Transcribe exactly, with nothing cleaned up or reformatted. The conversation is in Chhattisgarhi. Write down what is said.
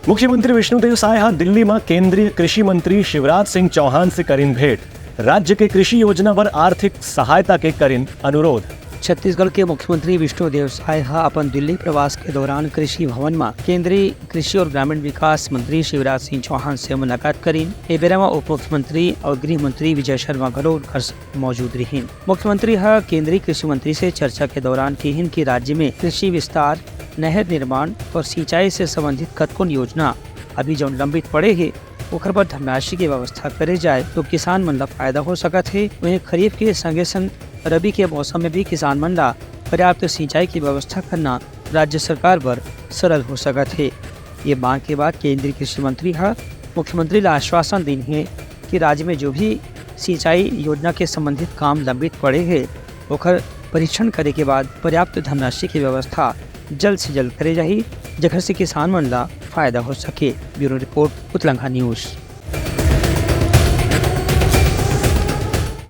मुख्यमंत्री विष्णुदेव साय ह दिल्ली म केंद्रीय कृषि मंत्री शिवराज सिंह चौहान से करिन भेंट, राज्य के कृषि योजना बर आर्थिक सहायता के करिन अनुरोध। छत्तीसगढ़ के मुख्यमंत्री विष्णुदेव साय ह अपन दिल्ली प्रवास के दौरान कृषि भवन म केंद्रीय कृषि और ग्रामीण विकास मंत्री शिवराज सिंह चौहान से मुलाकात करिन। ए बेरा म उप मुख्यमंत्री और गृह मंत्री विजय शर्मा घलो उनकर संग मौजूद रिहिन। मुख्यमंत्री ह केंद्रीय कृषि मंत्री से चर्चा के दौरान किहिन कि राज्य में कृषि विस्तार, नहर निर्माण और सिंचाई से संबंधित कतकोन योजना अभी जौन लंबित पड़े हे, ओखर बर धनराशि के व्यवस्था करे जाए, तो किसान मन ला फायदा हो सकत हे। वहीं खरीफ के संगे संग रबी के मौसम में भी किसान मन ला पर्याप्त सिंचाई की व्यवस्था करना राज्य सरकार बर सरल हो सकत हे। ये मांग के बाद केंद्रीय कृषि मंत्री ह मुख्यमंत्री ला आश्वासन दीन हे कि राज्य में जो भी सिंचाई योजना के संबंधित काम लंबित पड़े हे, ओखर परीक्षण करे के बाद पर्याप्त धनराशि की व्यवस्था जल्द से जल्द करे जाही, जेखर से किसान मन ला फायदा हो सके। Bureau report, Utlangha news.